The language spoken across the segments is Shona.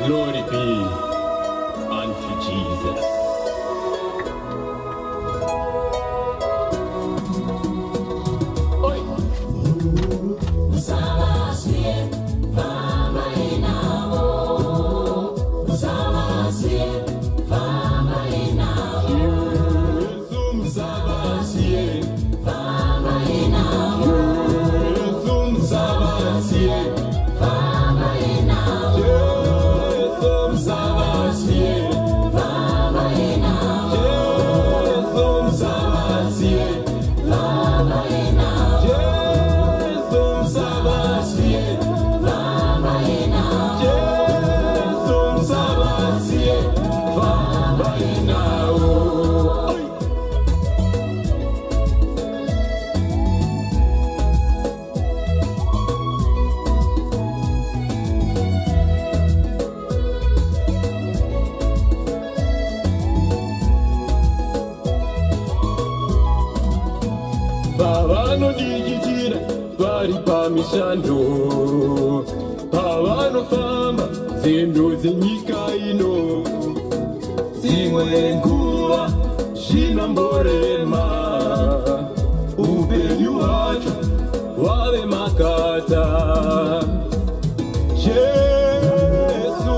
Glory be unto Jesus. Oi. Jesu musavasiye. Jesu musavasiye. Jesu musavasiye. Jesu musavasiye. Jesu musavasiye. Jesu musavasiye. Fambai navo. Oi. Pavanodikitira vari pamishando, pavanofamba nzendo dzenyika ino, dzimwe nguva zvinomborema, upenyu hwacho hwave makata. Jesu, Jesu,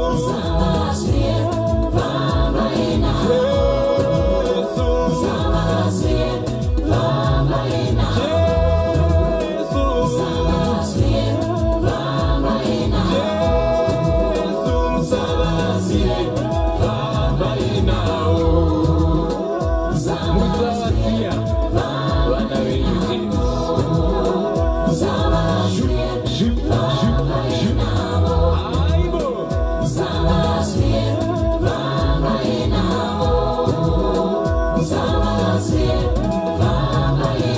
Jesu, Jesu musavasiye, fambai navo. Musavasiya vana venyu Jesu. Zhu, zhu, zhu, zhu. Aibo.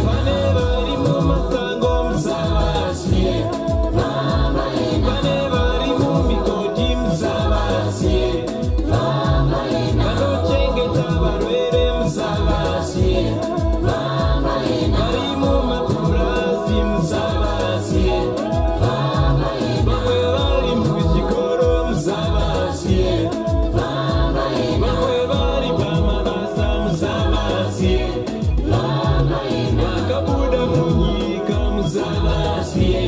Pane vari mumasango musavasiye, pane vari mumigodhi musavasiye, vanochengeta varwere musavasiye, vari mumapurazi musavasiye, vamwe vari muzvikoro musavasiye, vamwe vari pamabasa musavasiye, vakabuda munyika musavasiye,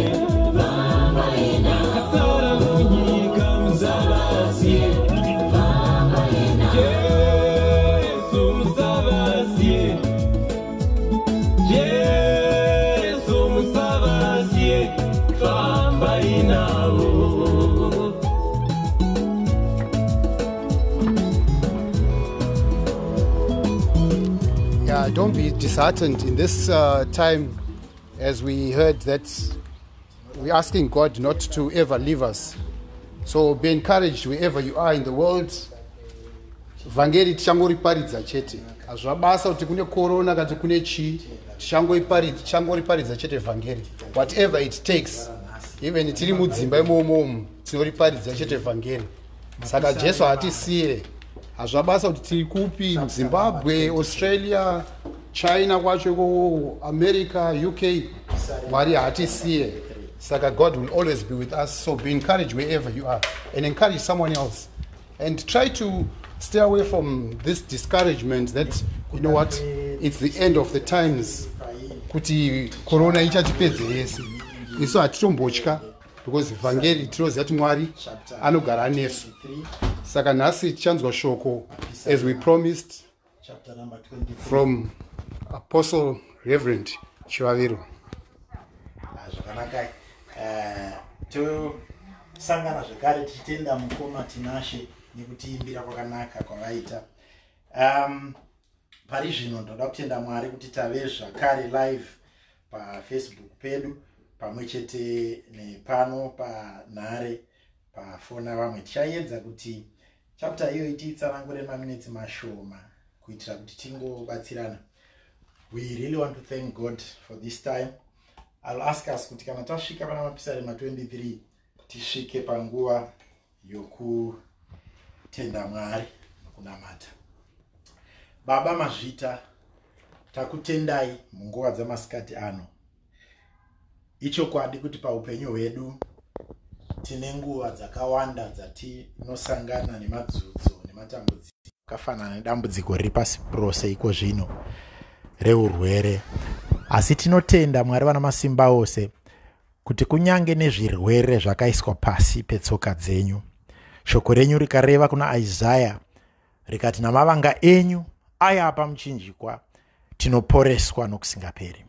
vakasara munyika musavasiye. Jesu musavasiye, Jesu musavasiye, fambai navo. Yeah, don't be disheartened in this time, as we heard that we're asking God not to ever leave us. So be encouraged wherever you are in the world. Vhangeri tichangoriparidza chete. Hazvina basa kuti kune corona kana kune chii, tichangoriparidza chete vhangeri. Whatever it takes, even tiri mudzimba imomo, tinoriparidza chete vhangeri. Saka Jesu hatisiye. Hazvina basa kuti tiri kupi, muZimbabwe, Australia, China kwacho ikoko, America, UK, Mwari hatisiye. Saka God will always be with us. So be encouraged wherever you are and encourage someone else, and try to stay away from this discouragement that, you know what, it's the end of the times, kuti corona ichatipedze yese. Isu hatitombotya because vhangeri tinoziva kuti Mwari anogara nesu. Saka nhasi tichanzwa shoko, as we promised, Chapter number 23. from Apostle Reverend Chivaviro. Ah, zvakanaka. Tosangana zvekare tichitenda mukoma Tinashe nekutiimbira kwakanaka kwavaita. Pari zvino ndoda kutenda Mwari kuti tave zvakare live paFacebook pedu pamwe chete nepano panhare pafona vamwe. Tichaedza kuti chapter iyo tiitsanangure maminitsi mashoma kuitira kuti tingobatsirana. We really want to thank God for this time. I'll ask us kuti kana tasvika pana Mapisarema 23, tisvike panguva yokutenda Mwari nokunamata. Baba, mazvita, takutendai munguva dzamasikati ano. Ichokwadi kuti paupenyu hwedu Tine nguva dzakawanda dzatinosangana nemadzudzo nematambudziko akafanana nedambudziko riri pasi rose iko zvino reurwere. Asi tinotenda Mwari vana masimba ose kuti kunyange nezvirwere zvakaiswa pasi petsoka dzenyu. Shoko renyu rikareva kuna Isaya rikati, namavanga enyu aya pamuchinjikwa tinoporeswa nokusingaperi.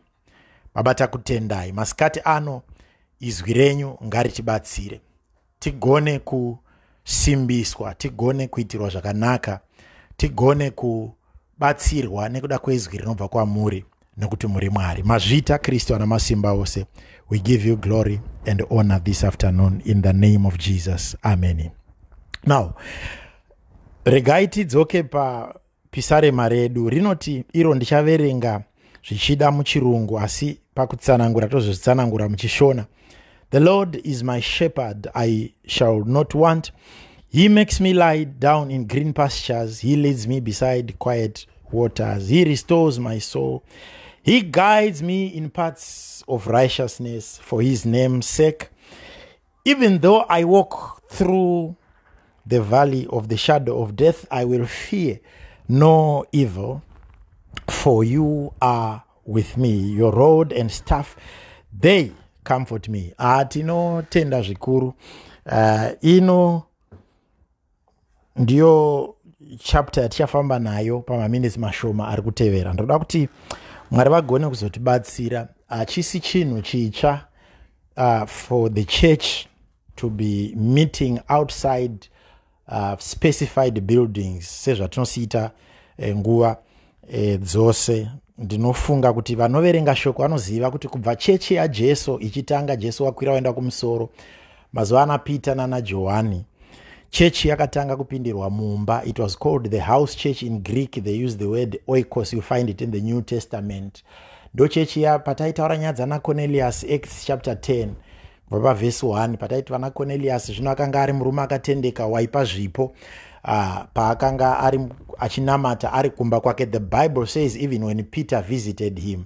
Baba, takutendai masikati ano, izwi renyu ngaritibatsire tigone kusimbiswa, tigone kuitirwa zvakanaka, tigone kubatsirwa nekuda kwezwi rinobva kwamuri, nekuti muri Mwari. Mazvita Kristu ana masimba ose. We give you glory and honor this afternoon in the name of Jesus. Amen. Now regai tidzoke papisarema redu rinoti iro, ndichaverenga zvichida muchirungu, asi pakutsanangura tozozvitsanangura muchishona. "The Lord is my shepherd, I shall not want. He makes me lie down in green pastures. He leads me beside quiet waters. He restores my soul. He guides me in paths of righteousness for his name's sake. Even though I walk through the valley of the shadow of death, I will fear no evil, for you are with me. Your rod and staff, they comfort me." Ah, tinotenda zvikuru. Ino ndiyo chapter yatichafamba nayo pamaminitsi mashoma ari kutevera. Ndoda kuti Mwari vagone kuzotibatsira. Hachisi chinhu chitsva for the church to be meeting outside specified buildings sezvatinosiita nguva dzose. Ndinofunga kuti vanoverenga shoko vanoziva kuti kubva chechi yaJesu ichitanga, Jesu wakwira waenda kumusoro, mazuva ana Peter nana Johani, chechi yakatanga kupindirwa mumba. It was called the house church. In Greek they use the word oikos. You find it in the New Testament. Ndo chechi ya pataitaura nyaya dzana Cornelius, Acts chapter 10 kubva pavhesi 1, pataiti vana Cornelius zvino akanga ari murume akatendeka waipa zvipo paakanga ari achinamata ari kumba kwake. The Bible says even when Peter visited him,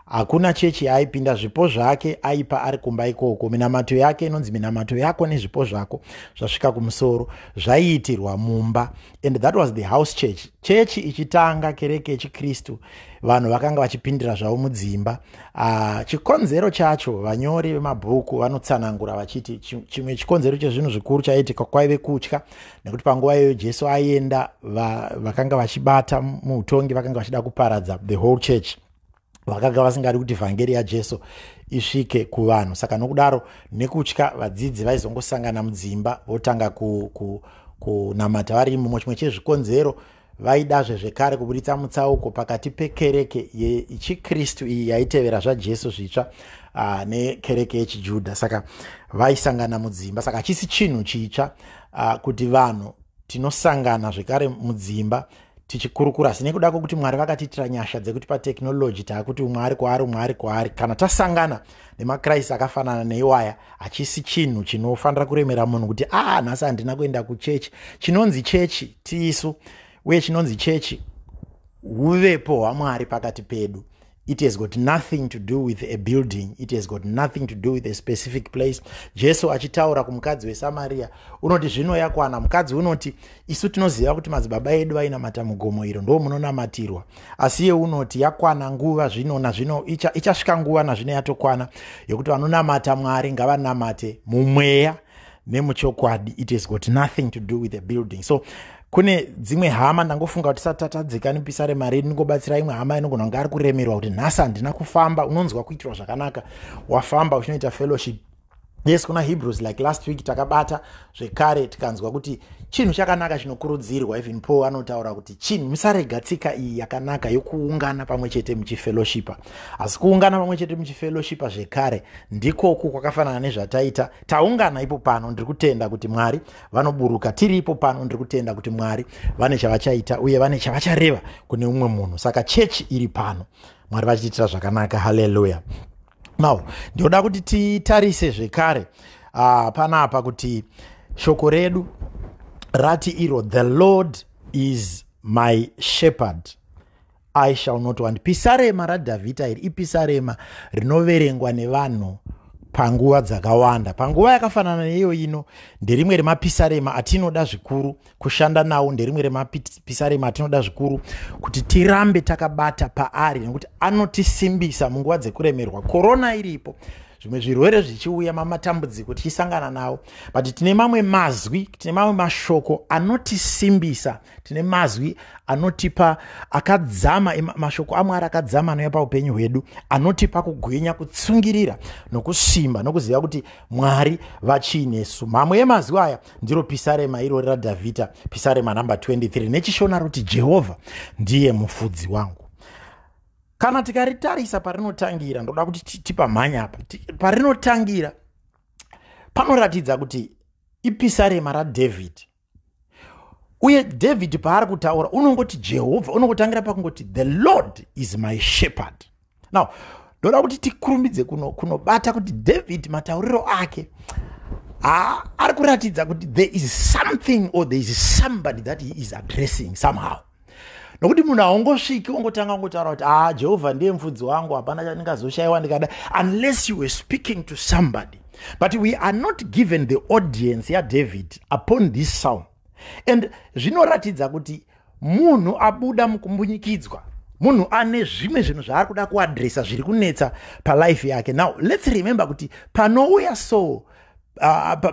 hakuna chechi yaaipinda. Zvipo zvake aipa ari kumba ikoko. Minamato yake inonzi minamato yako nezvipo zvako zvasvika kumusoro, zvaiitirwa mumba, and that was the house church. Chechi ichitanga, kereke yechikristu, vanhu vakanga vachipindira zvavo mudzimba. Chikonzero chacho vanyori vemabhuku vanotsanangura vachiti chimwe chikonzero chezvinhu zvikuru chaiitika kwaive kutya, nekuti panguva iyoyo Jesu aienda, vakanga vachibata muutongi vakanga vachida kuparadza the whole church. Vakanga vasingadi kuti vhangeri yaJesu isvike kuvanhu. Saka nokudaro, nekutya, vadzidzi vaizongosangana mudzimba votanga kunamata vari imomo. Chimwe chezvikonzero, vaidazve zvekare kubuditsa mutsauko pakati pekereke yechikristu iyi yaitevera zvaJesu zvitsva nekereke yechijudha. Saka vaisangana mudzimba. Saka hachisi chinhu chitsva kuti vanhu tinosangana zvekare mudzimba tichikurukura, asi nekuda kwokuti Mwari vakatiitira nyasha dzekuti patechnology taakuti umwe ari kwaari, umwe ari kwaari, kana tasangana nemacrisis akafanana neiwaya, hachisi chinhu chinofanira kuremera munhu kuti a nhasi handina kuenda kuchechi. Chinonzi chechi tisu, uye chinonzi chechi huvepo hwaMwari pakati pedu. It has got nothing to do with a building. It has got nothing to do with a specific place. Jesu achitaura kumukadzi weSamaria unoti zvino yakwana. Mukadzi unoti, "Isu tinoziva kuti madzibaba edu vainamata mugomo iro, ndo munonamatirwa." Asi iye unoti, "Yakwana nguva zvino, nazvino ichasvika nguva, nazvino yatokwana, yokuti vanonamata Mwari ngavanamate mumweya nemuchokwadi." It has got nothing to do with the building. So kune dzimwe hama, ndangofunga kuti tisati tatadzika nepisarema redu, ndingobatsira imwe hama inogona kunge ari kuremerwa kuti nhasi handina kufamba. Unonzwa kuitirwa zvakanaka wafamba uchinoita fellowship. Yes, kuna Hebrews, like last week takabata zvekare tikanzwa kuti chinhu chakanaka chinokurudzirwa. Even Paul anotaura kuti chinhu, musarega tsika iyi yakanaka yokuungana pamwe chete muchifellowshipa. Asi kuungana pamwe chete muchifellowshipa zvekare ndikoku kwakafanana nezvataita, taungana ipo pano. Ndiri kutenda kuti Mwari vanoburuka tiri ipo pano. Ndiri kutenda kuti Mwari vane chavachaita uye vane chavachareva kune umwe munhu. Saka chechi iri pano, Mwari vachitiitira zvakanaka. Haleluya. Now ndinoda kuti titarise zvekare panapa kuti shoko redu rati iro, "The Lord is my shepherd, I shall not want." Pisarema raDhavhidha iri ipisarema rinoverengwa nevanhu. Panguva dzakawanda, panguva yakafanana neiyo ino, nderimwe remapisarema atinoda zvikuru kushanda nawo, nderimwe remapisarema atinoda zvikuru kuti tirambe takabata paari, nekuti anotisimbisa munguva dzekuremerwa. Korona iripo, zvimwe zvirwere zvichiuya, mamatambudziko tichisangana nawo, but tine mamwe mazwi, tine mamwe mashoko anotisimbisa, tine mazwi anotipa akadzama, mashoko aMwari akadzama anouya paupenyu hwedu, anotipa kugwinya, kutsungirira nokusimba, nokuziva kuti Mwari vachiinesu. Mamwe emazwi aya ndiro pisarema irori raDhavhidha, pisarema namba 23, neChishona roti, "Jehovha ndiye mufudzi wangu." Kana tikaritarisa parinotangira, ndoda kuti tipamhanya apa. Parinotangira panoratidza kuti ipisarema raDhavid, uye David paari kutaura unongoti Jehovha, unongotangira pakungoti, "The Lord is my shepherd." Now ndoda kuti tikurumbidze kunobata kuno kuti David matauriro ake ari kuratidza kuti there is something or there is somebody that he is addressing somehow, nokuti munhu haungosviki ungotanga ungotaura kuti, "Ah, Jehovha ndiye mufudzi wangu, hapana chandingazoshayiwa ndikada," unless you were speaking to somebody. But we are not given the audience yaDavid upon this psalm, and zvinoratidza kuti munhu abuda mukumbunyikidzwa, munhu ane zvimwe zvinhu zvaari kuda kuadresa zviri kunetsa palife yake. Now let's remember kuti panouya so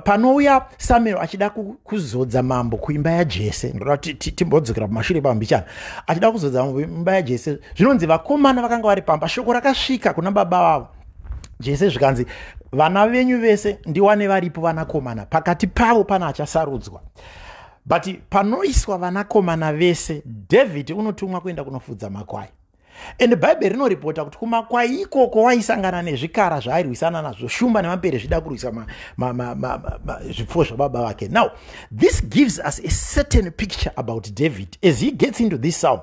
panouya Samuel achida kuzodza mambo kuimba yaJese, ndoda kuti timbodzokera pamashure pambichana, achida kuzodza mambo imba yaJese, zvinonzi vakomana vakanga vari pamba, shoko rakasvika kuna baba vavo Jese, zvikanzi, "Vana venyu vese ndiwane varipo vanakomana, pakati pavo pana achasarudzwa." But panoiswa vanakomana vese, David unotumwa kuenda kunofudza makwai, and Bhaibheri rinoripota kuti kumakwai ikoko waisangana nezvikara zvaairwisana nazvo, shumba nemapere, zvida kurwisa zvipfuwo zvababa vake. Now this gives us a certain picture about David as he gets into this psalm.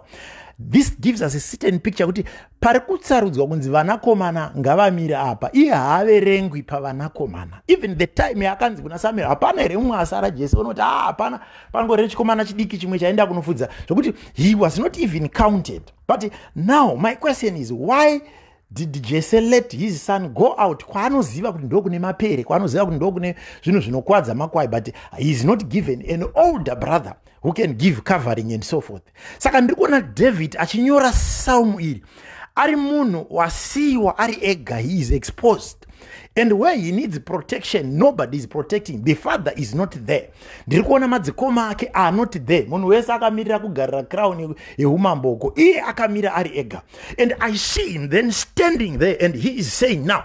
This gives us a certain picture kuti pari kutsarudzwa kunzi vanakomana ngavamire apa, iye haaverengwi pavanakomana. Even the time yaakanzi kuna Samuel, "Hapana here mumwe asara?" Jese unoti, "Ah, hapana, pangori chikomana chidiki chimwe chaenda kunofudza," zvokuti he was not even counted. But now my question is, why did Jese let his son go out kwaanoziva kuti ndokune mapere, kwaanoziva kuti ndokune zvinhu zvinokwadza makwai, but he is not given an older brother who can give covering and so forth? Saka ndiri kuona David achinyora psalm iri ari munhu wasiyiwa ari ega. He is exposed, and where he needs protection, nobody is protecting. The father is not there. Ndiri kuona madzikoma ake are not there. Munhu wese akamirira kugarira crown yeumamboko, iye akamira ari ega. And I see him then standing there and he is saying, "Now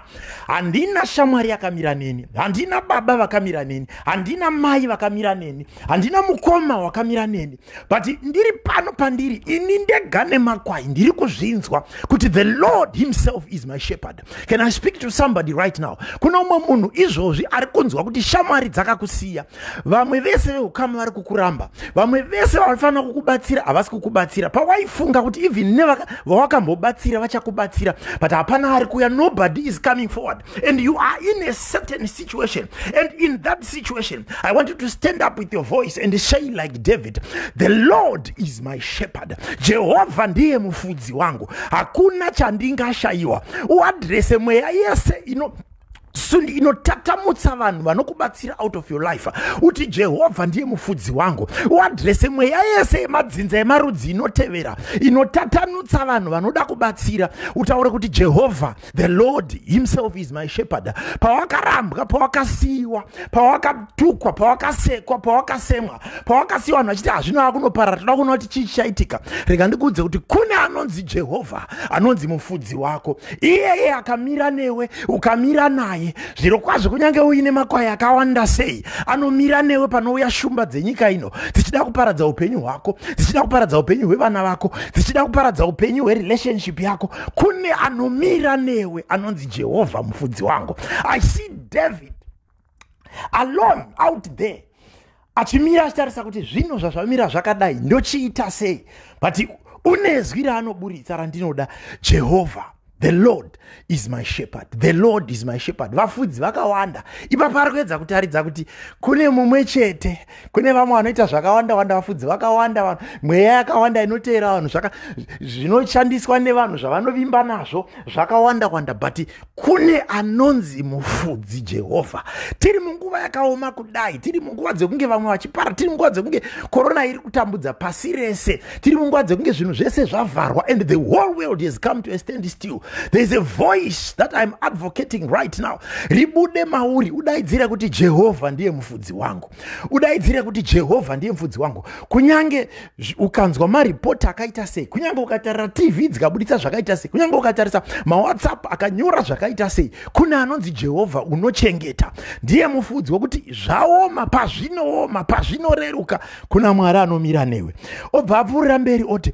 handina shamwari yakamira neni, handina baba vakamira neni, handina mai vakamira neni, handina mukoma wakamira neni, but ndiri pano pandiri ini ndega nemakwai. Ndiri kuzvinzwa kuti the Lord himself is my shepherd." Can I speak to somebody right now? Kuna umwe munhu izvozvi ari kunzwa kuti shamwari dzakakusiya, vamwe vese veukama vari kukuramba, vamwe vese vanofanira kukubatsira havasi kukubatsira. Pawaifunga kuti even nevawakambobatsira vachakubatsira, but hapana ari kuuya. Nobody is coming forward and you are in a certain situation, and in that situation I want you to stand up with your voice and say like David, "The Lord is my shepherd." Jehovha ndiye mufudzi wangu, hakuna chandingashayiwa. Uadrese mweya yese ino inotatamutsa vanhu vanokubatsira out of your life, uti, "Jehovha ndiye mufudzi wangu." Uadrese mweya yese yemadzinza, emarudzi inotevera, inotatanutsa vanhu vanoda kubatsira. Utaure kuti, "Jehovha, the Lord himself is my shepherd." Pawakarambwa, pawakasiyiwa, pawakatukwa, pawakasekwa, pawakasemwa, pawakasiyiwa vanhu vachiti, "Hazvino kunoparara, toda kuona kuti chii chichaitika," rega ndikuudze kuti kune anonzi Jehovha, anonzi mufudzi wako. Iyeye akamira newe, ukamira naye, zviro kwazvo kunyange uine makwai akawanda sei, anomira newe. Panouya shumba dzenyika ino dzichida kuparadza upenyu hwako, dzichida kuparadza upenyu hwevana vako, dzichida kuparadza upenyu hwerelationship yako, kune anomira newe anonzi Jehovha mufudzi wangu. I see David alone out there achimira, achitarisa kuti zvino zvazvamira zvakadai, ndochiita sei? But une zwi raanoburitsa randinoda, "Jehovha The Lord is my shepherd. The Lord is my shepherd. Vafudzi vakawanda. Ipapa ari kuedza kutaridza kuti kune mumwe chete, kune vamwe vanoita zvakawanda wanda, vafudzi vakawanda vanhu, mweya yakawanda inoteera vanhu, zvaka zvinoshandiswa nevanhu zvavanovimba nazvo zvakawanda wanda, but kune anonzi mufudzi Jehovha. Tiri munguva yakaoma kudai, tiri munguva dzekunge vamwe vachipara, tiri munguva dzekunge korona iri kutambudza pasi rese, tiri munguva dzekunge zvinhu zvese zvavharwa and the whole world has come to a standstill. There is a voice that I'm advocating right now. Ribude mauri, udaidzire kuti Jehovha ndiye mufudzi wangu. Udaidzire kuti Jehovha ndiye mufudzi wangu. Kunyange ukanzwa maripoti akaita sei, kunyange ukatarira TV dzikabuditsa zvakaita sei, kunyange ukatarisa maWhatsApp akanyora zvakaita sei, kune anonzi Jehovha unochengeta. Ndiye mufudzi wekuti zvaoma, pazvinooma, pazvinoreruka, kuna Mwari anomira newe. Obva apfuurira mberi oti,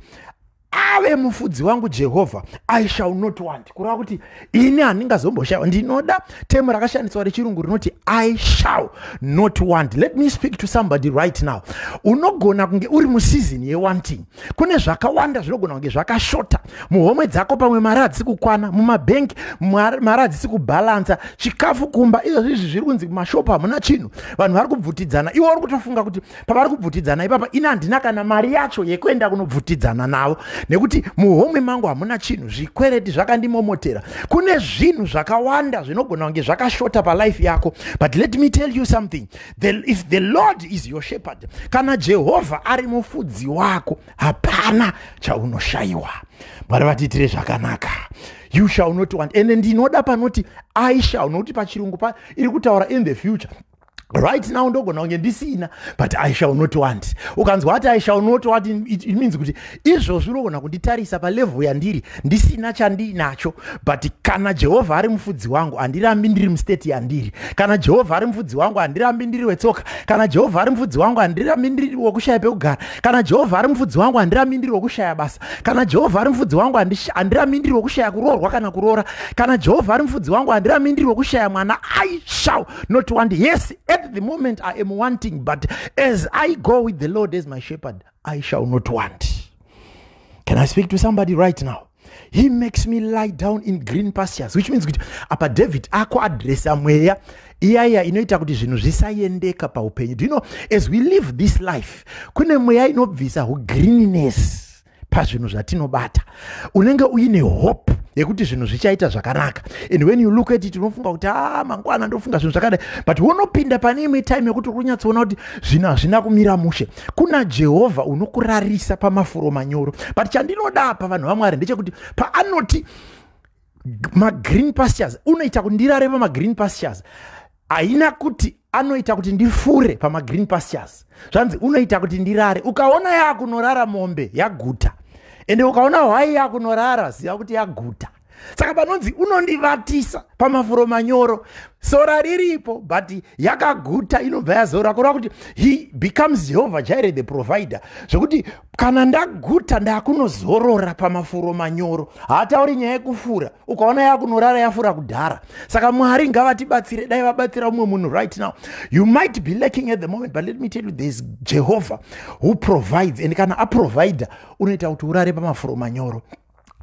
ave mufudzi wangu Jehovha, I shall not want. Kureva kuti ini handingazomboshaiwa. Ndinoda temu rakashandiswa rechirungu rinoti I shall not want. Let me speak to somebody right now. Unogona kunge uri museason yewanting. Kune zvakawanda zvinogona kunge zvakashota muhomwe dzako, pamwe mari hadzisi kukwana mumabhengi, mari hadzisi kubhalansa, chikafu kumba izvozvo izvi zviri kunzi kumashopu hamuna chinhu, vanhu vari kubvutidzana. Iwe uri kutofunga kuti pavari kubvutidzana ipapa ini handina kana mari yacho yekuenda kunobvutidzana navo nekuti muhomwe mangu hamuna chinhu, zvikwereti zvakandimomotera. Kune zvinhu zvakawanda zvinogona kunge zvakashota palife yako, but let me tell you something. If the Lord is your shepherd, kana Jehovha ari mufudzi wako, hapana chaunoshayiwa. Mwari vatiitire zvakanaka. You shall not want. Ende ndinoda panoti I shall, nokuti pachirungu pa iri kutaura in the future. Right now ndogona kunge ndisina, but I shall not want. Ukanzwa ati I shall not want, it means kuti izvozvi unogona kunditarisa palevel yandiri ndisina chandiinacho, but kana Jehovha ari mufudzi wangu, handirambi ndiri mustate yandiri. Kana Jehovha ari mufudzi wangu, handirambi ndiri wetsoka. Kana Jehovha ari mufudzi wangu, handirambi ndiri wokushaya pekugara. Kana Jehovha ari mufudzi wangu, handirambi ndiri wokushaya basa. Kana Jehovha ari mufudzi wangu, handirambi ndiri wokushaya kuroorwa kana kuroora. Kana Jehovha ari mufudzi wangu, handirambi ndiri wokushaya mwana. I shall not want. Yes, at the moment I am wanting, but as I go with the Lord as my shepherd, I shall not want. Can I speak to somebody right now? He makes me lie down in green pastures, which means kuti apa David akuadresa mweya iyaiya inoita kuti zvinhu zvisaendeka paupenyu. Do you know, as we live this life, kune mweya inobvisa hugreenness pazvinhu zvatinobata. Unenge uine hope yekuti zvinhu zvichaita zvakanaka, and when you look at it unofunga kuti a mangwana ndofunga zvinhu zvakadai, but unopinda pane imwe time yekuti uri kunyatsoona kuti zvinhu hazvina kumira mushe. Kuna Jehovha unokurarisa pamafuro manyoro. But chandinoda apa, vanhu vaMwari, ndechekuti paanoti magreen pastures, unoita kuti ndirare pamagreen pastures, haina kuti anoita kuti ndifure pamagreen pastures. Zvanzi unoita kuti ndirare. Ukaona yakunorara mombe, yaguta. Ende ukaona hwai yakunorara, ziva kuti yaguta. Saka panonzi unondivatisa pamafuro manyoro, sora riripo, but yakaguta, inobva yazora. Kureva kuti he becomes Jehovah Jireh, the provider, zvokuti kana ndaguta ndakunozorora pamafuro manyoro. Haatauri nyaya yekufura. Ukaona yakunorara, yafura kudhara. Saka Mwari ngavatibatsire. Dai vabatsira umwe munhu right now. You might be lacking at the moment, but let me tell you, there is Jehovah who provides, and kana aprovida, unoita kuti urare pamafuro manyoro.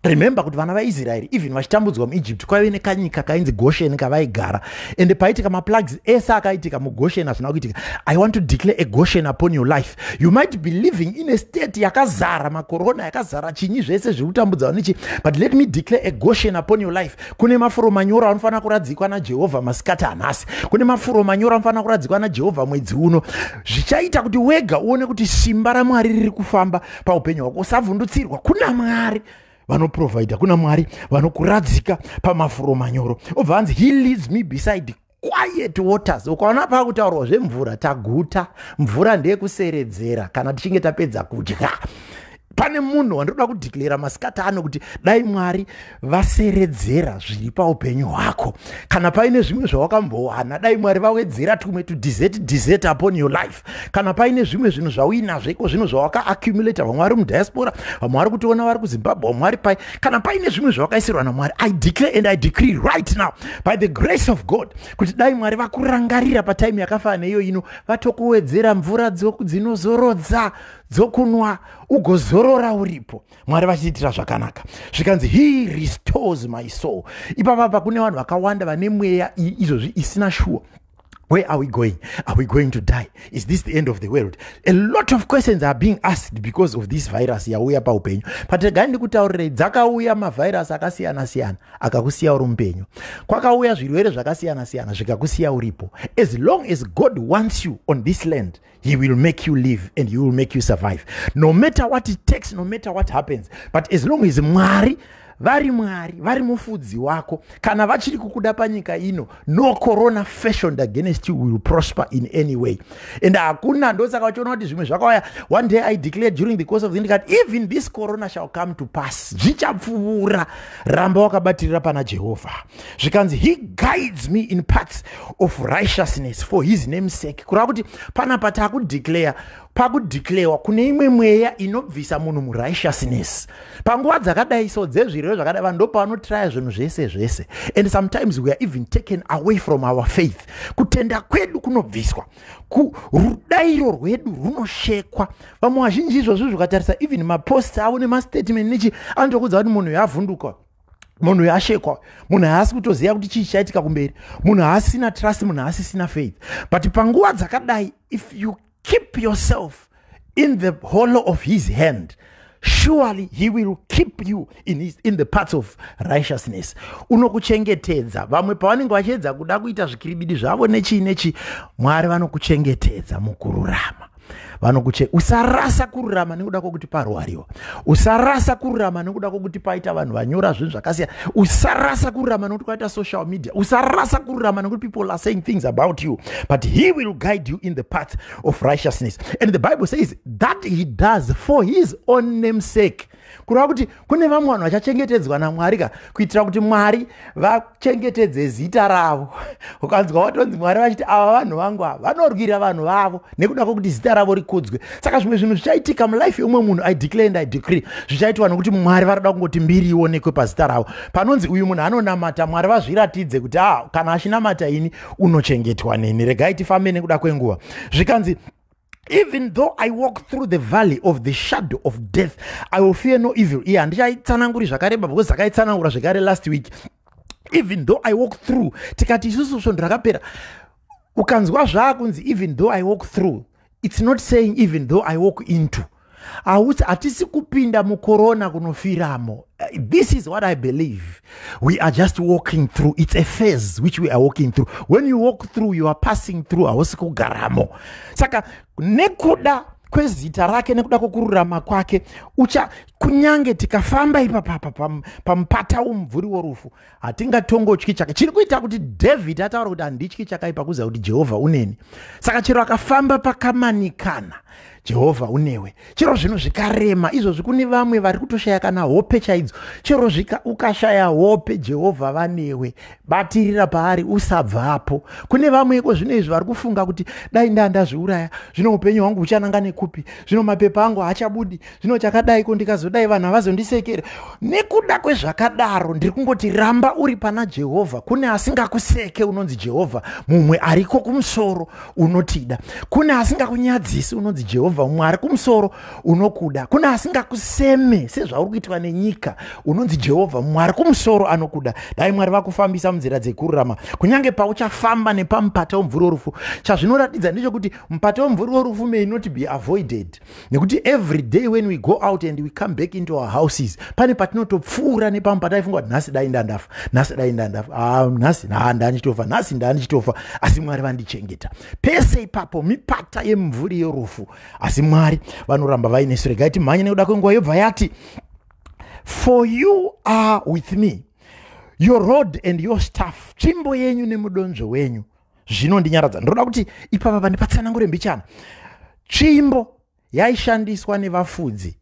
Remember kuti vana vaIsraeri, even vachitambudzwa muEgypt, kwaive nekanyika kainzi Goshen kavaigara, ende paitika maplagues ese akaitika muGoshen hazvina kuitika. I want to declare a Goshen upon your life. You might be living in a state yakazara makorona, yakazara chinyi, zvese zviri kutambudza nechi, but let me declare a Goshen upon your life. Kune mafuro manyoro anofanira kuradzikwa naJehovha masikati anhasi. Kune mafuro manyoro anofanira kuradzikwa naJehovha mwedzi uno, zvichaita kuti wega uone kuti simba raMwari riri kufamba paupenyu hwako. Usavhundutsirwa. Kuna Mwari vanoprovhaidha, kuna Mwari vanokuradzika pamafuro manyoro. Obva hanzi, he leads me beside quiet waters. Ukaona paakutaurwa zvemvura, taguta. Mvura ndeyekuseredzera kana tichinge tapedza kudya. Pane munhu wandoda kudeclara masikati ano kuti dai Mwari vaseredzera zviri paupenyu hwako. Kana paine zvimwe zvawakambowana, dai Mwari vawedzera tumwe to dessert upon your life. Kana paine zvimwe zvinhu zvauinazvo iko zvino zvawakaaccumulata, vamwe vari mudiaspora, vamwe vari kutiona vari kuZimbabwe, vamwe vari pai, kana paine zvimwe zvawakaisirwa naMwari, I declare and I decree right now by the grace of God kuti dai Mwari vakurangarira patime yakafanana neiyo ino, vatokuwedzera mvura dzinozorodza. dzokunwa ugozorora uripo. Mwari vachitiitira zvakanaka. Zvikanzi he restores my soul. Ipapapa kune vanhu vakawanda vane mweya izvozvi isina shuwa. Where are we going? Are we going to die? Is this the end of the world? A lot of questions are being asked because of this virus yauya paupenyu. But regai ndikutaurirei, dzakauya mavirus akasiyana-siyana akakusiya uri mupenyu. Kwakauya zvirwere zvakasiyana-siyana zvikakusiya uripo. As long as God wants you on this land, he will make you live and he will make you survive. No matter what it takes, no matter what happens. But as long as Mwari vari Mwari, vari mufudzi wako, kana vachiri kukuda panyika ino, no corona fashioned against you will prosper in any way. And hakuna, ndosaka vachiona kuti zvimwe zvakauya. One day I declared during the course of the ndikati, even this corona shall come to pass. Zvichapfuura. Ramba wakabatirira pana Jehovha. Zvikanzi he guides me in paths of righteousness for his name's sake. Kureva kuti panapa takudeclare, pakudeclarewa kune imwe mweya inobvisa munhu murighteousness. Panguva dzakadai so dzezvirwere zvakadai, vanhu ndopavanotraya zvinhu zvese zvese. And sometimes we are even taken away from our faith. Kutenda kwedu kunobviswa, rudairo rwedu runoshekwa. Vamwe vazhinji izvozvo zvikatarisa even maposts avo nemastatement nechi, anotokudza kuti munhu yavhunduka, munhu yashekwa, munhu haasi kutoziva kuti chii chaitika kumberi, munhu haasina trust, munhu haasisina faith. But panguva dzakadai, if you keep yourself in the hollow of his hand, surely he will keep you in the paths of righteousness. Unokuchengetedza. Vamwe pavanenge vachiedza kuda kuita zvikiribidi zvavo nechii nechii, Mwari vanokuchengetedza mukururama. Usarasa kururama nekuda kwokuti parwariwa. Usarasa kururama nekuda kwokuti paita vanhu vanyora zvinhu zvakasiyana. Usarasa kururama nekuti kwaita social media. Usarasa kururama nekuti people are saying things about you. But he will guide you in the path of righteousness. And the Bible says that he does for his own name's sake. Kureva kuti kune vamwe vanhu vachachengetedzwa naMwari ka, kuitira kuti Mwari vachengetedze zita ravo. Ukanzwa watonzi Mwari vachiti ava vanhu vangu ava vanorwira vanhu vavo nekuda kwokuti zita ravo rikudzwe. Saka zvimwe zvinhu zvichaitika mulife yeumwe munhu, I declare and I decree, zvichaitwa nokuti Mwari varikuda kungoti mbiri ionekwe pazita ravo. Panonzi uyu munhu anonamata, Mwari vazviratidze kuti kana achinamata ini unochengetwa neni. Regai tifambe nekuda kwenguva. Zvikanzi, even though I walk through the valley of the shadow of death, I will fear no evil. Iya handichaitsananguri zvakareba because dzakaitsanangura zvekare last week. Even though I walk through, tikati isusu svondo rakapera, ukanzwa zvaakunzi even though I walk through, it's not saying even though I walk into. Hausi, hatisi kupinda mukorona kunofiramo. This is what I believe. We are just walking through. It's a phase which we are walking through. When you walk through, you are passing through. Hausi kugaramo. Saka nekuda kwezita rake, nekuda kwokururama kwake, ucha kunyange tikafamba ipapapa pamupata womumvuri worufu, hatingatongotyi chaka. Chiri kuita kuti David ataura kuti handityi chakaipa, kuziva kuti Jehovha uneni. Saka chero akafamba pakamanikana, Jehovha unewe. Chero zvinhu zvikarema izvozvi, kune vamwe vari kutoshaya kana hope chaidzo. Chero ukashaya hope, Jehovha vanewe. Batirira paari, usabvapo. Kune vamwe iko zvino izvi vari kufunga kuti dai ndazviuraya, zvino upenyu hwangu huchananga nekupi, zvino mapepa angu haachabudi, zvino chakadaiko, ndikazodai vanhu havazondisekere. Nekuda kwezvakadaro, ndiri kungoti ramba uri pana Jehovha. Kune asingakuseke unonzi Jehovha, mumwe ariko kumusoro unotida. Kune asingakunyadzisi unonzi Jehovha, mumwe ari kumusoro unokuda. Kune asingakuseme sezvauri kuitwa nenyika unonzi Jehovha, mumwe ari kumusoro anokuda. Dai Mwari vakufambisa munzira dzekururama, kunyange pauchafamba nepamupata womumvuri worufu. Chazvinoratidza ndechekuti mupata womumvuri worufu may not be avoided, nekuti every day when we go out and we come back into our houses, pane patinotopfuura nepamupata. Aifunga kuti nhasi dai ndandafa, nhasi dai ndandafa, nhasi ndandichitofa, nhasi ndandichitofa, asi Mwari vandichengeta. Pese ipapo mipata yemumvuri yerufu, asi Mwari vanoramba vainesu. Regai timhanye nekuda kwenguva. Yobva yati, for you are with me, your rod and your staff, tsvimbo yenyu nemudonzvo wenyu zvinondinyaradza. Ndinoda kuti ipapa pandipatsanangure mbichana. Tsvimbo yaishandiswa nevafudzi,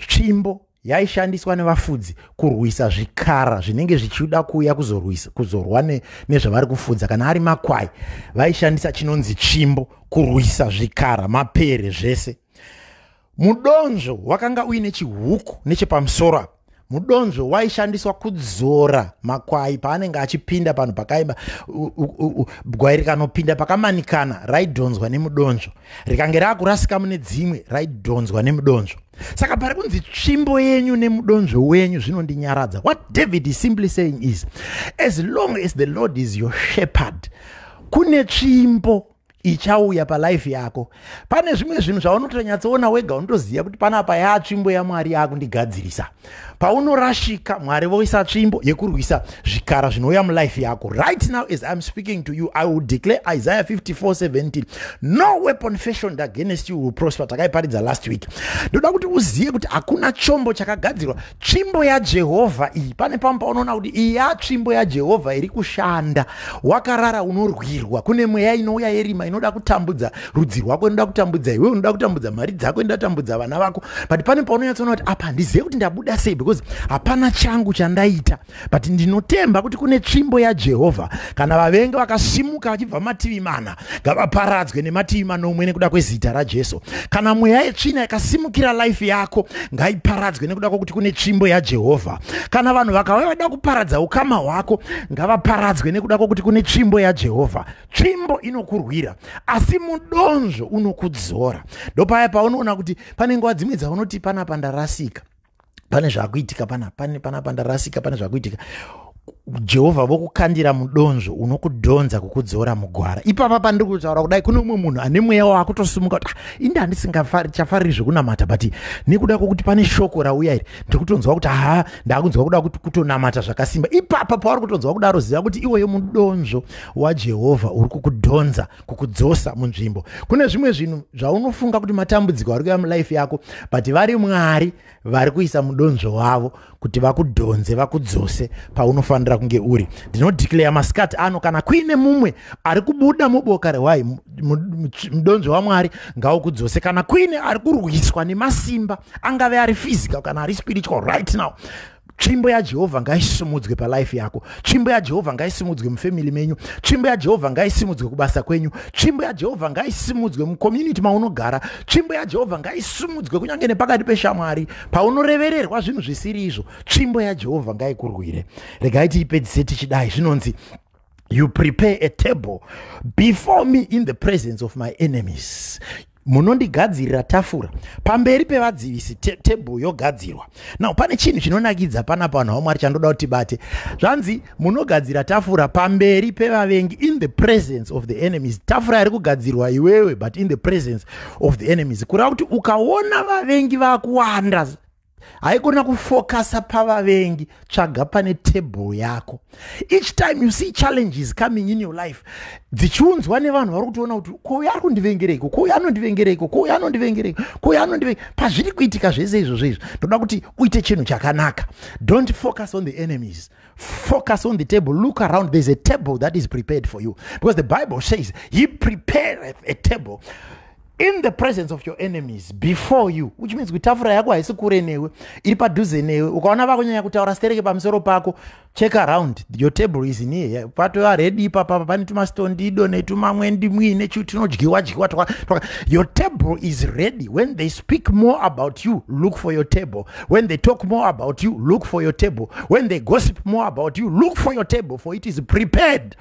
tsvimbo yaishandiswa nevafudzi kurwisa zvikara zvinenge zvichida kuuya kuzorwa nezvavari kufudza. Kana ari makwai, vaishandisa chinonzi tsvimbo kurwisa zvikara, mapere, zvese. Mudonzvo wakanga uine chihuku nechepamusoro apa. Mudonzvo waishandiswa kudzora makwai paanenge achipinda panhu pakaimba. Gwai rikanopinda pakamanikana raidhonzwa nemudonzvo, rikange raakurasika mune dzimwe raidhonzwa nemudonzvo. Saka pari kunzi tsvimbo yenyu nemudonzvo wenyu zvinondinyaradza. What David is simply saying is, as long as the Lord is your shepherd, kune tsvimbo ichauya palife yako. Pane zvimwe zvinhu zvaunotonyatsoona wega, unotoziva kuti panapa yaatsvimbo yaMwari yaakundigadzirisa. Paunorashika, Mwari voisa tsvimbo yekurwisa zvikara zvinouya mulife yako. Right now, as I'm speaking to you, I will declare Isaiah 54:17, "No weapon fashioned against you will prosper." Takaiparidza last week. Ndoda kuti uzive kuti hakuna chombo chakagadzirwa. Tsvimbo yaJehovha iyi, pane pamwe paunoona kuti iyi yatsvimbo yaJehovha iri kushanda. Wakarara unorwirwa. Kune mweya inouya yerima inoda kutambudza rudzi rwako, inoda kutambudza iwe, inoda kutambudza mari dzako, inoda kutambudza vana vako. But pane paunonyatsoona kuti apa handizive kuti ndabuda sei, because hapana changu chandaita, but ndinotemba kuti kune tsvimbo yaJehovha. Kana vavengi vakasimuka vachibva mativi mana, ngavaparadzwe nemativi manomwe nekuda kwezita raJesu. Kana mweya yetsvina ikasimukira life yako, ngaiparadzwe nekuda kwokuti kune tsvimbo yaJehovha. Kana vanhu vakauya vada kuparadza ukama hwako, ngavaparadzwe nekuda kwokuti kune tsvimbo yaJehovha. Tsvimbo inokurwira, asi mudonzvo unokudzora. Ndopaya paunoona kuti pane nguva dzimwe dzaunoti, "Panapa ndarasika, pane zvakuitika panapa ndarasika, pane zvakuitika." Jehovha vokukandira mudonzvo unokudhonza kukudzora mugwara. Ipapa pandiri kutaura kudai, kune umwe munhu ane mweya waakutosimuka kuti, "Ah, indi handisingachafariri zvekunamata, but nekuda kwokuti pane shoko rauya iri, ndiri kutonzwa kuti ha, ndaakunzwa kuda kutonamata zvakasimba." Ipapa pauri kutonzwa kudaro, ziva kuti iwoyo mudonzvo waJehovha uri kukudhonza kukudzosa munzvimbo. Kune zvimwe zvinhu zvaunofunga kuti matambudziko ari kuuya mulife yako, but vari Mwari vari kuisa mudonzvo wavo kuti vakudhonze, vakudzose paunofanira kunge uri. Ndinodeclare masikati ano, kana kuine mumwe ari kubuda muboka rehwai, mudonzvo waMwari ngaukudzose. Kana kuine ari kurwiswa nemasimba, angave ari physical kana ari spiritual, right now tsvimbo yaJehovha ngaisimudzwe palife yako. Tsvimbo yaJehovha ngaisimudzwe mufamily menyu. Tsvimbo yaJehovha ngaisimudzwe kubasa kwenyu. Tsvimbo yaJehovha ngaisimudzwe mucommunity maunogara. Tsvimbo yaJehovha ngaisimudzwe kunyange nepakati peshamwari paunorevererwa zvinhu zvisiri izvo. Tsvimbo yaJehovha ngaikurwire. Regai tiipedzise tichidai. Zvinonzi, "You prepare a table before me in the presence of my enemies." Munondigadzirira tafura pamberi pevadzivisi. Tebhuru yogadzirwa. Now pane chinhu chinonakidza panapa, vanhu vaMwari, chandoda kuti tibate. Zvanzi munogadzira tafura pamberi pevavengi, in the presence of the enemies. Tafura iri kugadzirwa iwewe, but in the presence of the enemies, kureva kuti ukaona vavengi vakuwanda, haikona kufocusa pavavengi, tsvaga pane tebhuru yako. Each time you see challenges coming in your life, dzichiunzwa nevanhu vari kutoona kuti, "Kouyo ari kundivengereiko? Kouyo anondivengereiko? Kouyo anondivengereiko? Kouyo anondive?" Pazviri kuitika zvese izvozvo izvo, ndoda kuti uite chinhu chakanaka. Don't focus on the enemies, focus on the table. Look around, there's a table that is prepared for you, because the Bible says he prepareth a table in the presence of your enemies before you, which means kuti tafura yako haisi kure newe, iri padhuze newe. Ukaona vakunyanya kutaura stereke pamusoro pako, check around, your table is near. Patova ready ipapapa, pane tumastondido netumamwe ndimwi nechitinodyiwa dyiwa. Your table is ready. When they speak more about you, look for your table. When they talk more about you, look for your table. When they gossip more about you, look for your table, for it is prepared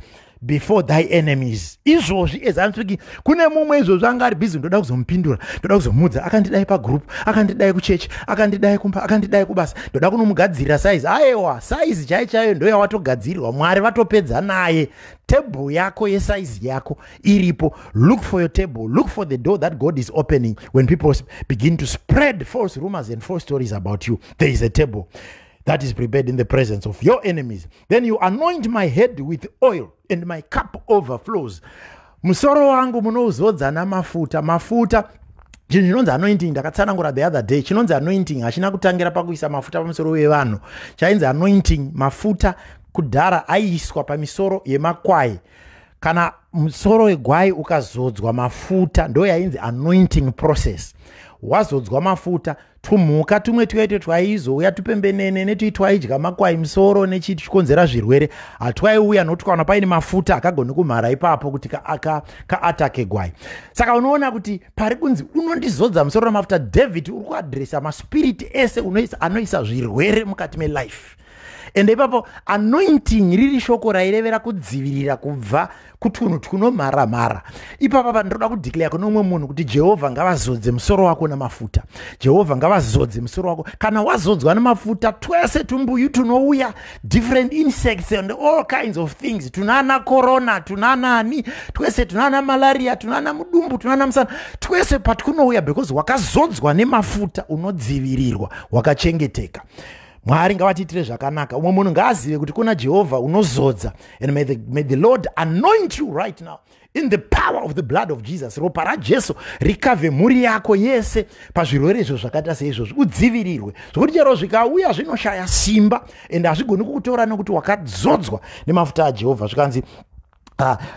before thy enemies. Izvozvi, as I'm speaking, kune mumwe izvozvi anga ari busy, "Ndoda kuzomupindura, ndoda kuzomudza, akandidai pagroup, akandidai kuchechi, akandidai kumba, akandidai kubasa, ndoda kunomugadzirira saizi." Aiwa, saizi chaiyo chaiyo ndo yawatogadzirirwa. Mwari vatopedza naye. Table yako yesaizi yako iripo. Look for your table. Look for the door that God is opening. When people begin to spread false rumors and false stories about you, there is a table that is prepared in the presence of your enemies. Then you anoint my head with oil and my cup overflows. Musoro wangu munouzodza namafuta. Mafuta, chinhu chinonzi anointing, ndakatsanangura the other day. Chinonzi anointing hachina kutangira pakuisa mafuta pamusoro wevanhu. Chainzi anointing, mafuta kudhara aiiswa pamisoro yemakwai. Kana musoro wegwai ukazodzwa mafuta, ndo yainzi anointing process. Wazodzwa mafuta, tumhuka tumwe tuyaite twaizouya, tupembenene netui twaidya makwai musoro nechikonzera zvirwere, hatwaiuya nokuti ukaona paine mafuta akagoni kumhara ipapo kuti kaatake gwai. Saka unoona kuti pari kunzi unondizodza musoro namafuta, David uri kuadresa maspiriti ese anoisa zvirwere mukati melife. Ende ipapo anointing riri shoko rairevera kudzivirira kubva kutunhu twunomharamhara. Ipapa pandiroda kudeclare kune umwe munhu kuti Jehovha ngavazodze musoro wako namafuta. Jehovha ngavazodze musoro wako. Kana wazodzwa namafuta, twese tumbuyu tunouya, different insects and all kinds of things, tunana corona, tunanani, twese tunana malaria, tunana mudumbu, tunana musana, twese patwunouya, because wakazodzwa nemafuta, unodzivirirwa, wakachengeteka. Mwari ngavatiitire zvakanaka. Umwe munhu ngaazive kuti kuna Jehovha unozodza. And may the Lord anoint you right now in the power of the blood of Jesus. Ropa raJesu rikavhe mhuri yako yese pazvirwere izvo zvakaita seizvozvi, udzivirirwe zvokuti chero zvikauya zvinoshaya simba and hazvigoni kukutora nekuti wakazodzwa nemafuta aJehovha. Zvikanzi,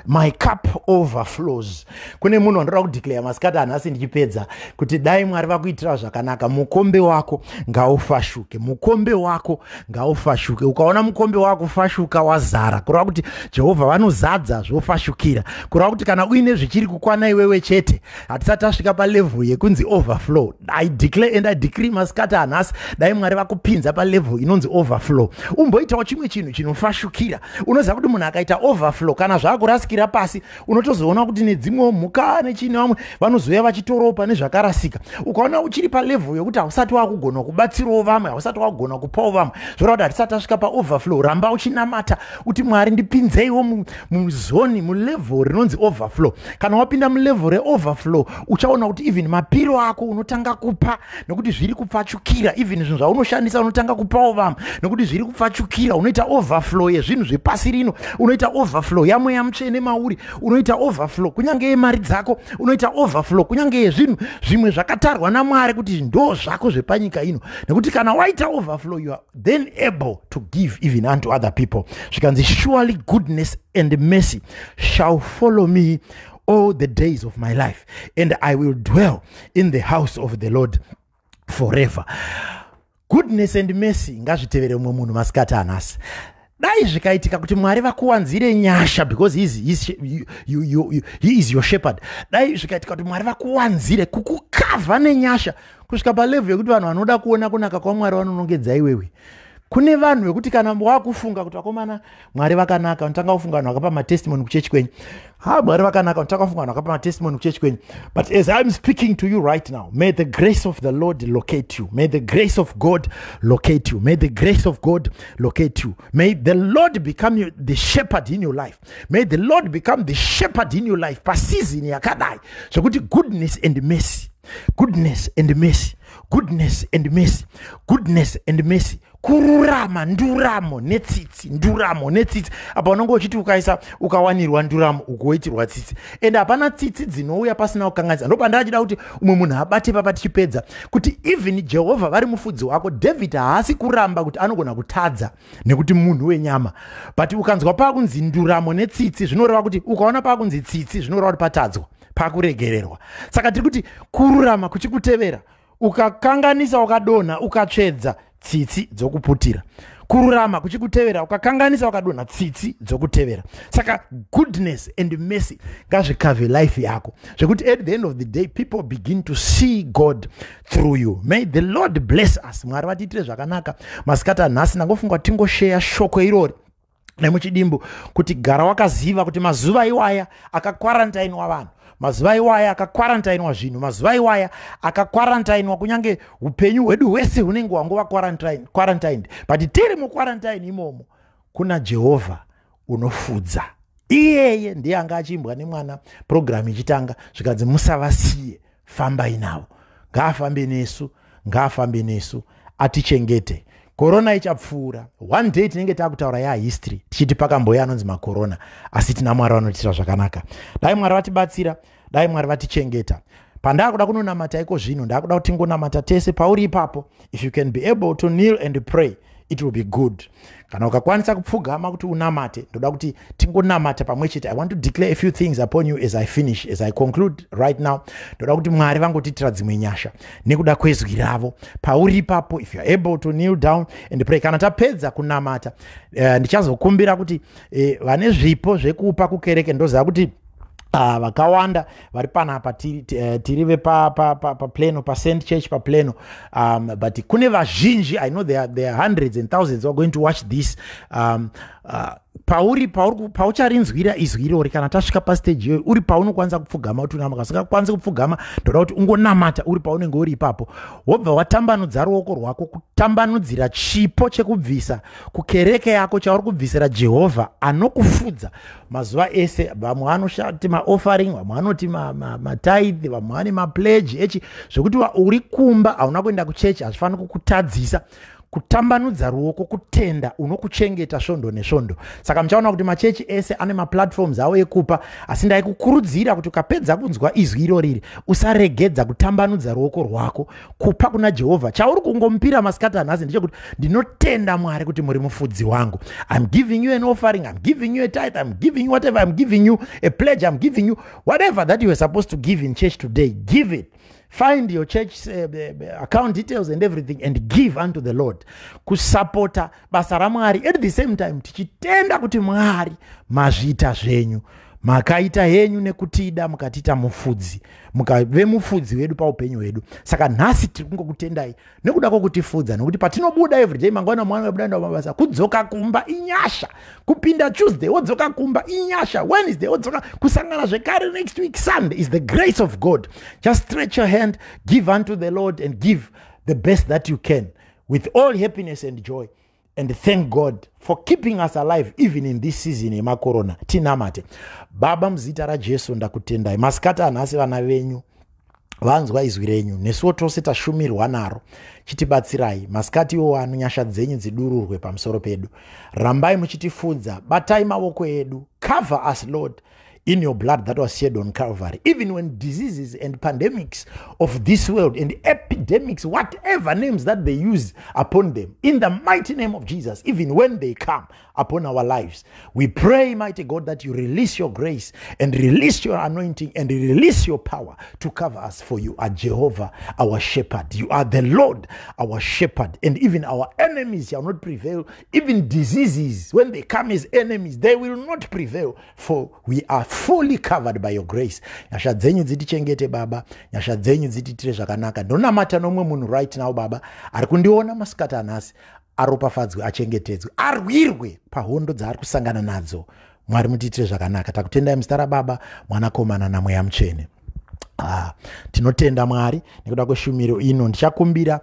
"My cup overflows." Kune munhu wandoda kudeclare masikati anhasi ndichipedza kuti dai Mwari vakuitira zvakanaka. Mukombe wako ngaufashuke, mukombe wako ngaufashuke. Ukaona mukombe wako fashuka, wazara, kureva kuti Jehovha vanozadza zvofashukira. Kureva kuti kana uine zvichiri kukwana iwewe chete, hatisati tasvika palevel yekunzi overflow. I declare and I decree masikati anhasi, dai Mwari vakupinza palevel inonzi overflow. Umboitawo chimwe chinhu chinofashukira. Unoziva kuti munhu akaita overflow, kana zvakurasikira pasi, unotozoona kuti nedzimwewo mhuka nechii nevamwe vanozouya vachitoropa nezvakarasika. Ukaona uchiri palevel yokuti hausati wakugona kubatsirawo vamwe, hausati wakugona kupawo vamwe, zvoreva kuti hatisati tasvika paoverflow. Ramba uchinamata uti, "Mwari, ndipinzeiwo muzoni, mulevel rinonzi overflow." Kana wapinda mulevel reoverflow, uchaona kuti even mapiro ako unotanga kupa nokuti zviri kupfachukira. Even zvinhu zvaunoshandisa unotanga kupawo vamwe nokuti zviri kupfachukira. Unoita overflow yezvinhu zvepasi rino, unoita overflow yamweya mutsvene mauri, unoita overflow kunyange yemari dzako, unoita overflow kunyange yezvinhu zvimwe zvakatarwa naMwari kuti ndo zvako zvepanyika ino. Nekuti kana waita overflow, you are then able to give even unto other people. Zvikanzi, "Surely goodness and mercy shall follow me all the days of my life, and I will dwell in the house of the Lord forever." Goodness and mercy ngazvitevere mumwe munhu masikati anhasi. Dai zvikaitika kuti Mwari vakuwanzire nyasha, because he is your shepherd. Dai zvikaitika kuti Mwari vakuwanzire kukukavha nenyasha kusvika palevel yekuti vanhu vanoda kuona kunaka kwaMwari vanonongedza iwewe. Kune vanhu vekuti kana wakufunga kuti, "Vakomana, Mwari vakanaka," unotanga kufunga vanhu vakapa matestimony kuchechi kwenyu. "Ha, Mwari vakanaka," unotanga kufunga vanhu vakapa matestimony kuchechi kwenyu. But as I'm speaking to you right now, may the grace of the Lord locate you. May the grace of God locate you. May the grace of God locate you. May the Lord become the shepherd in your life. May the Lord become the shepherd in your life paseason yakadai, zvekuti goodness and mercy, goodness and mercy, goodness and mercy, goodness and mercy, kururama, nduramo netsitsi, nduramo netsitsi. Apa unonge uchiti ukaisa, ukawanirwa nduramo, ugoitirwa tsitsi. Ende hapana tsitsi dzinouya pasina kukanganisa. Ndo pandachida kuti umwe munhu abate papa tichipedza, kuti even Jehovha vari mufudzi wako, David haasi kuramba kuti anogona kutadza nekuti munhu wenyama. But ukanzwa paakunzi nduramo netsitsi, zvinoreva kuti, ukaona paakunzi tsitsi, zvinoreva kuti patadzwa, pakuregererwa. Saka tiri kuti kururama kuchikutevera, ukakanganisa, ukadonha, ukatsvedza, tsitsi dzokuputira. Kururama kuchikutevera, ukakanganisa, ukadonha, tsitsi dzokutevera. Saka goodness and mercy ngazvikavhe life yako, zvekuti at the end of the day people begin to see God through you. May the Lord bless us. Mwari vatiitire zvakanaka masikati anhasi. Ndangofunga kuti tingosheya shoko irori nemuchidimbu, kuti gara wakaziva kuti mazuva iwaya akakwarantainwa vanhu, mazuva iwaya akakwarantainwa zvinhu, mazuva iwaya akakwarantainwa kunyange upenyu hwedu hwese hunenge hwangova quarantined. But tiri muquarantine imomo, kuna Jehovha unofudza. Iyeye ndiye anga achiimbwa nemwana purogiramu ichitanga, zvikanzi, "Musavasiye, fambai navo." Ngaafambe nesu, ngaafambe nesu, atichengete. Korona ichapfuura one day, tinenge taakutaura yahistory tichiti pakamboya anonzi makorona. Asi tina Mwari vanotiitira zvakanaka. Dai Mwari vatibatsira, dai Mwari vatichengeta. Pandaakuda kunonamata iko zvino, ndaakuda kuti tingonamata tese pauri ipapo. If you can be able to kneel and pray. It will be good kana ukakwanisa kupfugama kuti unamate. Ndoda kuti tingonamata pamwe chete. I want to declare a few things upon you as I finish, as I conclude right now. Ndoda kuti Mwari vangotiitira dzimwe nyasha nekuda kwezwi ravo. Pauri ipapo, if you are able to kneel down and pray, kana tapedza kunamata, ndichazokumbira kuti vane zvipo zvekupa kukereke. Ndoziva kuti vakawanda vari panapa tiri vepaPlano, paSt Church paPlano, but kune vazhinji. I know there are hundreds and thousands who are going to watch this. Pauri paucharinzwira izwi irori, kana tasvika pastage iyoyo, uri paunokwanisa kupfugama kuti unamata. Usingakwanisi kupfugama, ndoda kuti ungonamata uri paunenge uri ipapo, wobva watambanudza ruoko rwako kutambanudzira chipo chekubvisa kukereke yako, chauri kubvisira Jehovha anokufudza mazuva ese. Vamwe vanoshati maoffering, vamwe vanoti matithe, vamwe vane mapledge echi, zvekuti uri kumba hauna kuenda kuchechi, hazvifaniri kukutadzisa kutambanudza ruoko kutenda unokuchengeta svondo nesvondo. Saka muchaona kuti machechi ese ane maplatforms avo ekupa, asi ndaikukurudzira kuti ukapedza kunzwa izwi iroriri, usaregedza kutambanudza ruoko rwako kupa kuna Jehovha. Chauri kungomupira masikati anhasi ndechekuti, "Ndinotenda Mwari kuti muri mufudzi wangu. I'm giving you an offering, I'm giving you a tithe, I'm giving you whatever, I'm giving you a pledge, I'm giving you whatever that you were supposed to give in church today." Give it. Find your church account details and everything and give unto the Lord, kusapota basa raMwari, at the same time tichitenda kuti Mwari mazviita zvenyu, makaita henyu nekutida, mukatiita mufudzi, mukave mufudzi wedu paupenyu hwedu. Saka nhasi tiri kungokutendai nekuda kwokutifudza, nekuti patinobuda everyday mangwana, mwana webuda enda mabasa, kudzoka kumba inyasha. Kupinda Tuesday wodzoka kumba inyasha, Wednesday wodzoka, kusangana zvekare next week Sunday is the grace of God. Just stretch your hand, give unto the Lord, and give the best that you can with all happiness and joy, and thank God for keeping us alive even in this season yemakorona. Tinamate. Baba, muzita raJesu, ndakutendai masikati anhasi. Vana venyu vanzwa izwi renyu, nesuwo tose tashumirwa naro. Chitibatsirai masikati iwo ano, nyasha dzenyu dzidururwe pamusoro pedu. Rambai muchitifudza, batai maoko edu. Cover us, Lord, in your blood that was shed on Calvary. Even when diseases and pandemics of this world and epidemics, whatever names that they use upon them, in the mighty name of Jesus, even when they come upon our lives, we pray, mighty God, that you release your grace and release your anointing and release your power to cover us. For you are Jehovah, our shepherd. You are the Lord, our shepherd. And even our enemies shall not prevail. Even diseases, when they come as enemies, they will not prevail. For we are fully covered by your grace. Nyasha dzenyu dzitichengete, Baba. Nyasha dzenyu dzitiitire zvakanaka. Ndonamata nomumwe munhu right now, Baba, ari kundiona masikati anhasi, aropafadzwe, achengetedzwe, arwirwe pahondo dzaari kusangana nadzo. Mwari, mutiitire zvakanaka. Takutendai muzita raBaba, Mwanakomana naMweya Mutsvene. Ah, tinotenda Mwari nekuda kweshumiro ino. Ndichakumbira